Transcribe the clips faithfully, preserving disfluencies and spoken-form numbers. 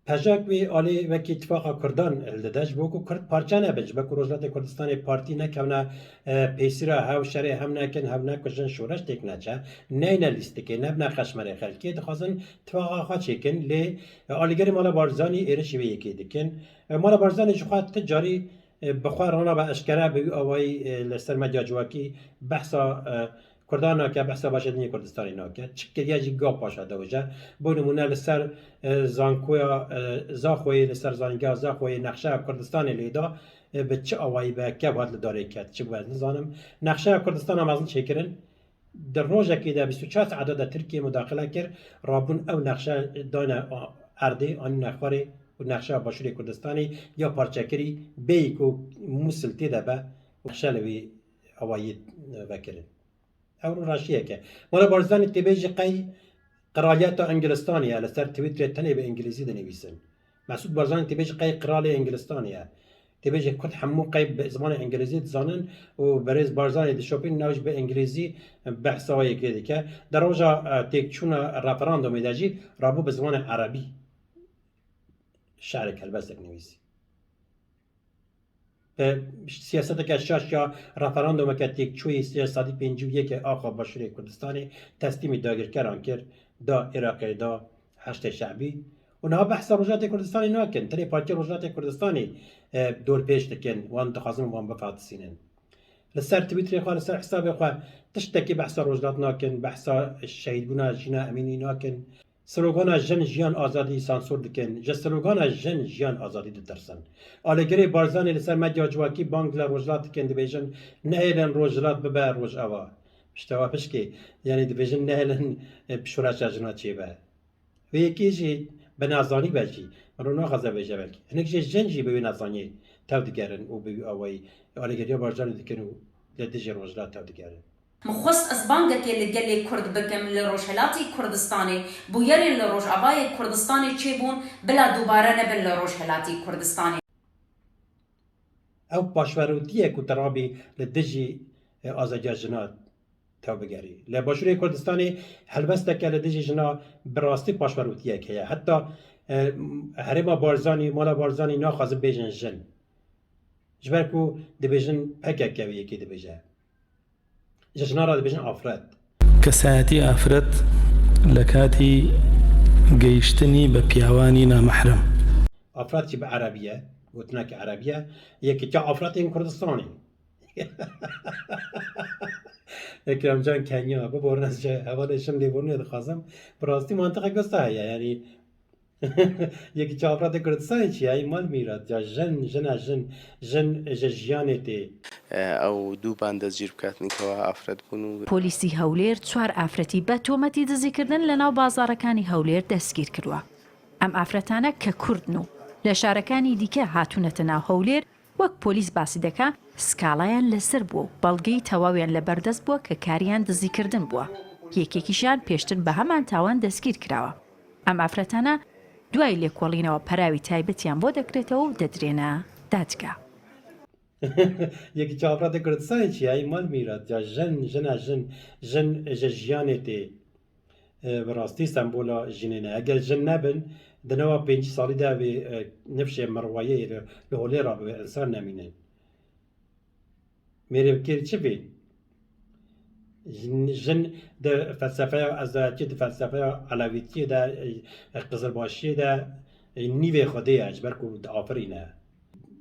Pejak wî alî wekî tifaqa Kurdan hildide, ji bo ku Kurd parçe nebin, ji bo ku Rojhilatê Kurdistanê partî nekevne, e, pêsîra hev, şerê hev nekin, hev nekujin, şoreş têk neçe, neyne lîstikê, nebine qeşmerê xelkê, dixwazin tifaqa xwe çêkin, lê, e, alîgerî Mala Barzanî êrişî vê yekê dikin. E, Mala Barzanî ji xwe ti carî, e, bi xwe rana be eşkere bi wî awayî, e, li ser medya civakî behsa, e, Kurdan nake, behsa başedinê Kurdistanê nake. Çi kiriye jî gav paşa dewije. Bo nimûne li ser, e, zankoya, e, Zaxoyê, li ser zanîngeha Zaxoyê nexşeya Kurdistanê lê da, e, bi çi awayî be, kev hat li darê ket, çi bû ez nizanim. Nexşeya Kurdistana mezin çêkirin. Di rojekê de bîst û çar saeta de Tirkiye mudaxile kir, rabûn ew nexşe dayne erdê, anîne xwarê û nexşeya Başûrê Kurdistanê ya parçekirî bêyî ku Mûsil tê de be, nexşe li wî awayî vekirin. Ew rûnaşiyek e. Mala Barzanî tê bêjî qey Qiraliyeta Îngilistanê ye, li ser Twitterê tenê bi îngilîzî dinivîsin. Mesûd Barzanî tê bêjî qey Qiralê Îngilistanê ye. Tê bêjî Kurd hemû qey bi zimanê îngilîzî dizanin û berêz Barzanî dişopînin, ew jî bi îngilîzî behsa wê yekê dike. Di roja, e, têkçûna referandumê de jî rabû bi zimanê erebî şerek helbestek nivîsî. Bi siyaseteke şaş ya referandumeke têkçûyî sê sedî pêncî û yekê axa Başûrê Kurdistanê teslîmî dagirkeran kir, da Iraqê, da Heşdê Şebî. Û niha behsa Rojhilatê Kurdistanê nakin. Tenê Partiya Rojhilatê Kurdistanê, e, dorpêç dikin, wan dixwazin wan bifatisînin. Li ser Twitterê xwe, li ser hesabê xwe tiştekî behsa Rojhilat nakin, behsa şehîdbûna Jîna Emînî nakin. Slogana Jin, Jiyan, Azadî sansûr dikin. Ji slogana Jin, Jiyan, Azadî ditirsin. Alîgirê Barzanî li ser medya civakî bang li Rojhilat dikin, dibêjin, "Nehêlin Rojhilat bibe Rojava." Piştewa pişkê, yanî dibêjin, "Nehêlin, e, şoreşa jina çêbe." Vê yekê jî bi nezanî be jî, min naxwaze bêje belkî. Hinek jê jin jî bi wê nezaniyê tev digerin û bi wî awayî alîgiriya Barzanî dikin û li dijî Rojhilat tev digerin. Min xwest ez bangekê li gelê Kurd bikim li Rojhelatî Kurdistanê, bûyerên li Rojavayê Kurdistanê çêbûn, bila dubare nebin li Rojhelatî Kurdistanê. Ew paşverûtiyek ku te rabî li dijî, e, azadiya jina tev bigerî. Li Başûrê Kurdistanê helbesteke li dijî jina bi rastî paşverûtiyek heye. Heta, e, herêma Barzanî, mala Barzanî naxwazin bêjin jin. Ji ber ku dibêjin P K K wê yekê dibêje. Ji jinan re dibêjin afret. کەسایەتی ئافرەت لە کاتی گەیشتنی بە پیاوانی نامەحرەم. Afret jî bi erebî ye, gotinek erebî ye. Yekîtiya Afretên Kurdistanê. Ekremcan Kenya, biborin ez ji hevalê jin lêborînê dixwazim. Bi rastî mantiqek wisa heye, yanî Yekîtiya Afretê Kurdistanê çi ye? Ey mal mîrat ya, jin, jina jin, jin ji jiyanê tê. ئەو دوو بان دەستگیر بکاتن کەوا ئافرەت بوون و Polîsî Hewlêr çar afretî be tometî dizîkirdin li nav bazarەکانی Hewlêr destگیر کردووە. ئەم ئافرەتانە کە کوردن و لە شارەکانی دیکە هاتوونەتە ناو Hewlêr، وەک پۆلیس باسی دەکا، سکاڵایان لەسەر بووە و بەڵگەی تەواویان لە بەردەست بووە کە کاریان دزیکردن بووە. یەکێکیشیان پێشتر بە هەمان تاوان دەستگیر کراوە. ئەم ئافرەتانە دوای لێکۆڵینەوە پەراوی تایبەتیان بۆ دەکرێتەوە و دەدرێنە دادگا. Yekîtiya Afretê Kurdistanê çi ye? Ey mal mîrat ya, jin, jina jin, jin ji jiyanê tê. E, bi rastî sembola jinê ne. Eger jin nebin, di nava pêncî salî de vê, e, nifşê mirwayê li, li holê rabibe, însan nemîne. Mêrevkêr çi bê? Jin, jin di felsefeya ezayetiyê, di felsefeya elewîtiyê de, e, qizilbaşiyê de, e, nîvê Xwedê ye, ji ber ku diafirîne.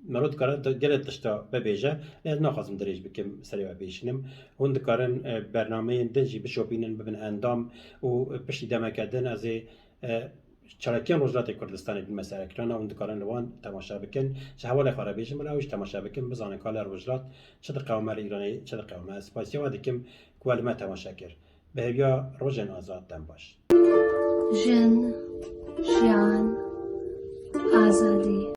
Mero dikare gelek tişta bibêje, lê ez naxwazim dirêj bikim, serê we bêşînim. Hûn dikarin, e, bernameyên din jî bişopînin, bibin endam û piştî demeke din ez ê, e, çalakiyên Rojhilatê Kurdistanê bînme ser ekrana, hûn dikarin li wan temaşe bikin. Ji hevalê xwe re bêjin, bila ew jî temaşe bikin, bizanin ka li Rojhilat çi diqewime, li Îranê çi diqewime. Ez spasiya we dikim ku we li me temaşe kir. Bi hêviya rojên azad, dem baş. Jin, jiyan, azadî.